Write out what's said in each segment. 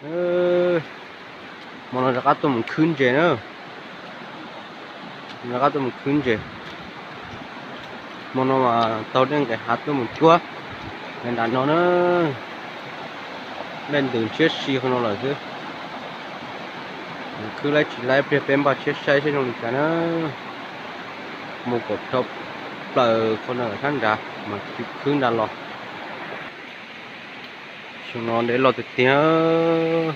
Hmo no rov qab tuaj mus khwb ntses na. Rov qab tuaj mus khwb ntses. Hmo no mas taug dej nqes hav tuaj mus cuab. Nram no na, dej ntws ntshiab si qhov no lawm xwb. Khwb laib tsis laib pliag peb npaj tshiab saib seb zoo li cas na. Mus kom dhau plaws qhov no sab nrad mas khwb nrad los. Xyoo no dej loj tiag tiag,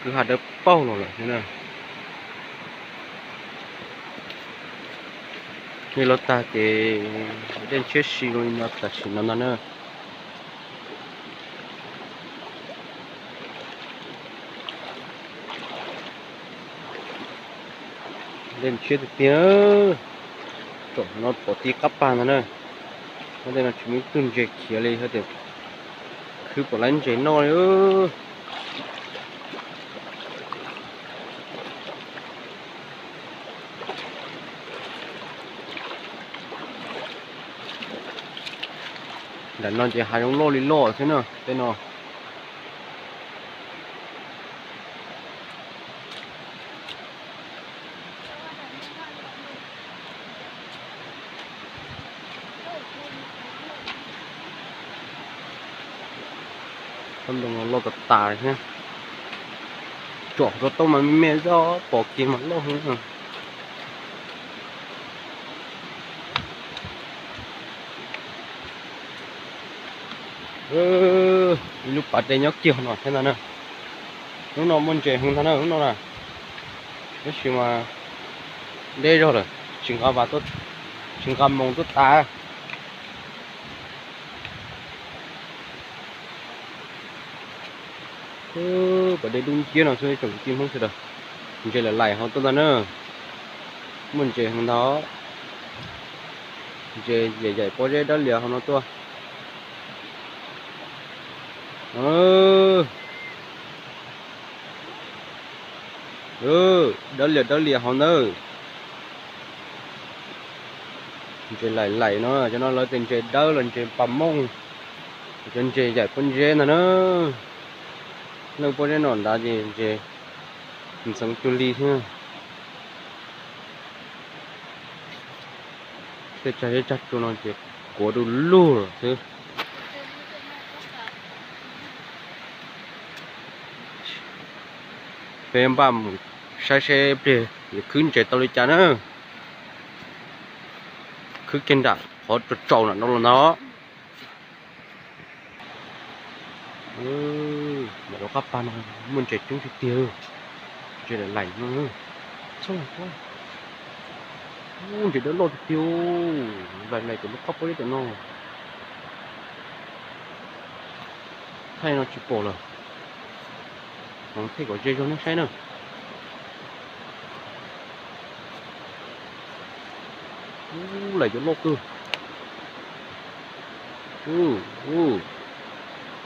kwj ha dawb paug los lawm thiab na. Dej loj tag ces dej ntshiab si zoo li no tam sim no ntag na. Dej ntshiab tiag tiag, tsom no pom ti qab pag ntag na. Tej no tsis muaj ib tug ntses khiav li, khwb pom lawv ntses noj li. Nram no ces hav zoov loj li loj xwb na tej no. Tsob ntoo loj tas tas thiab. Tsom rau tau mas me me zoj pom kiag mas loj heev. Ib lub pas dej nyob kiag no thiab ntag na. Lub no muaj ntses heev ntag na lub no na. Tab sis mas deb zog lawm, tsis nqa vas, tsis nqa moos tuaj tas. Pas dej dub nciab no xwb tsoom kwv tij Hmoob sawv daws. Ntses laim laim hauv tuaj ntag na. Muaj ntses heev ntag. Ntses yaim yaim pob zeb dawb lias hauv no tuaj. Dawb lias dawb lias hauv ntawd. Ntses laim laim no, cov no lawv tias ntses dawb los ntses pas mooj, cov ntses yaim pob zeb ntag na. Leej pob zeb no nrad ces ntses ntxeev cuag li thiab. Tej tsag zeb tsag tsua no ces kuav du lug lawm xwb. Peb npaj mus saib seb pliag yuav khwb ntses tau li cas na. Khwb kiag nram qhov tsaus tsaus nram no los ntag. Nram lub qab pas no muaj ntses coob tiag tiag, ntses laim laim no. Ntses dawb loj tiag tiag, laim laim tom lub qab pob zeb tom no. Thaij no tsis pom lawm. Thaij kom ze zog nej saib na. Ub, laim cov loj kawg.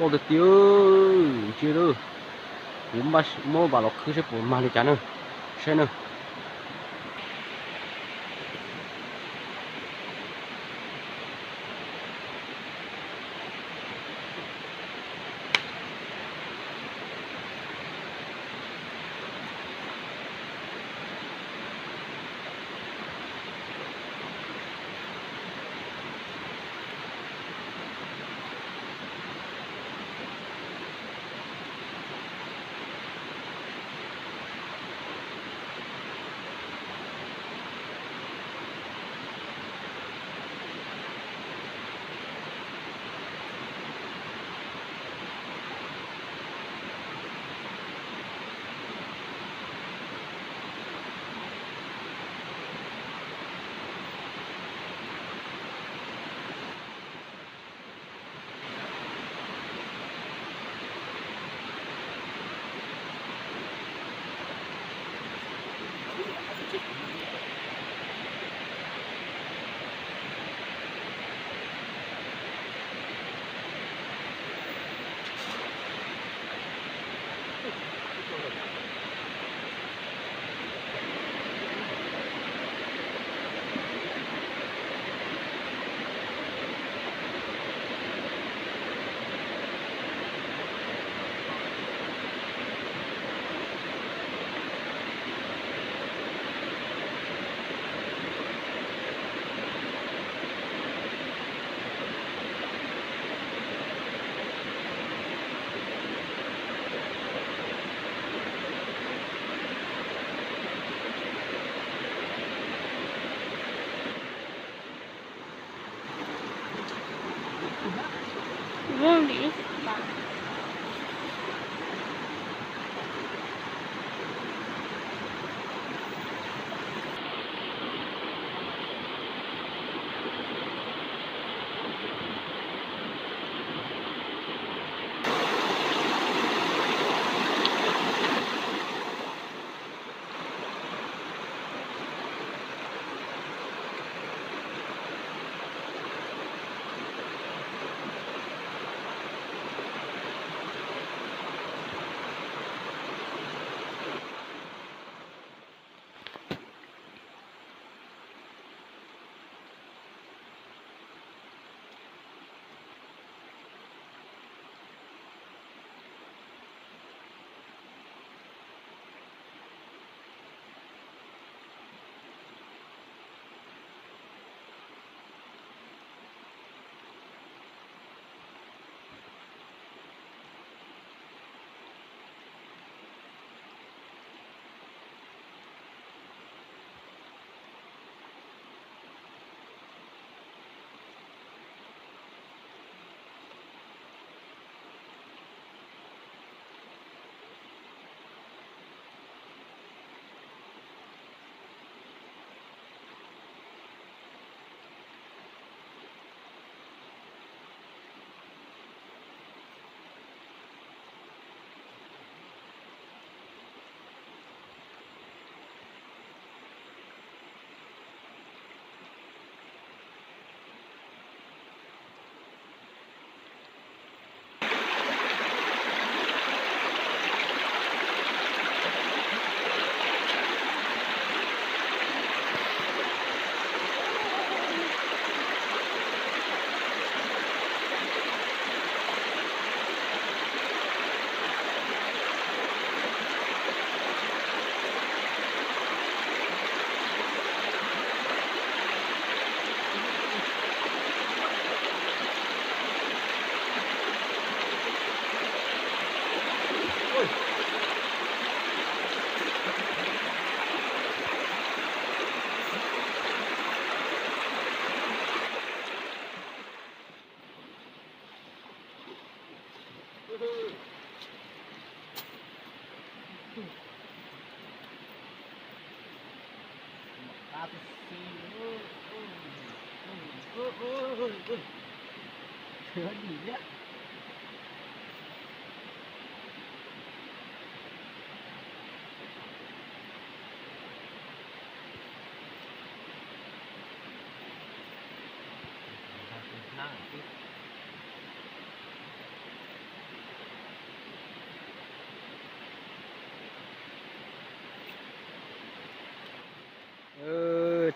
Loj tiag tiag, ntsia lawm. Kuv muab vas los khwb seb puas mag li cas na. Saib na.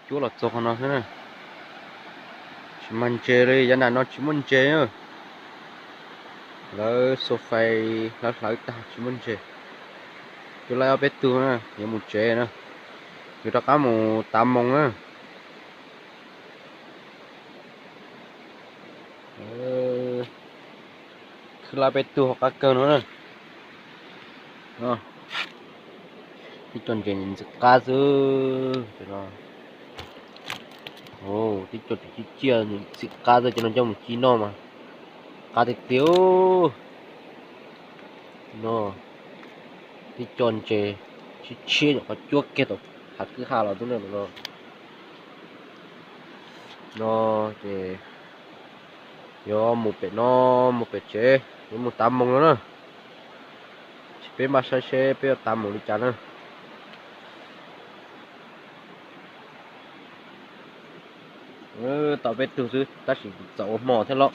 Cuab los txog qhov no xwb na. Tsis mag ntses li, yav nram no tsis muaj ntses. Lawv xua fais hlawv hlawv tag tsis muaj ntses. Cuab laib ob peb tug na, yuav mus tsev na. Yuav rov qab mus tav moos na. Khwb laib peb tug qab kawg no na. Tib co ntses ntxim qab xwb. Tib co tseem ciaj ciaj ntxim qab xwb, cov no coj mus ci noj mas qab tiag tiag. No, tib co ntses tshiab tshiab nyuam qhuav cuab kiag tom hav kwj ha los xwb na no. No ces yuav mus pem no, mus pem tsev, yuav mus tav moos no na. Ces peb mam saib seb peb yuav tav moos li cas na. Tau peb tug xwb tab sis txaus ua hmo thiab los.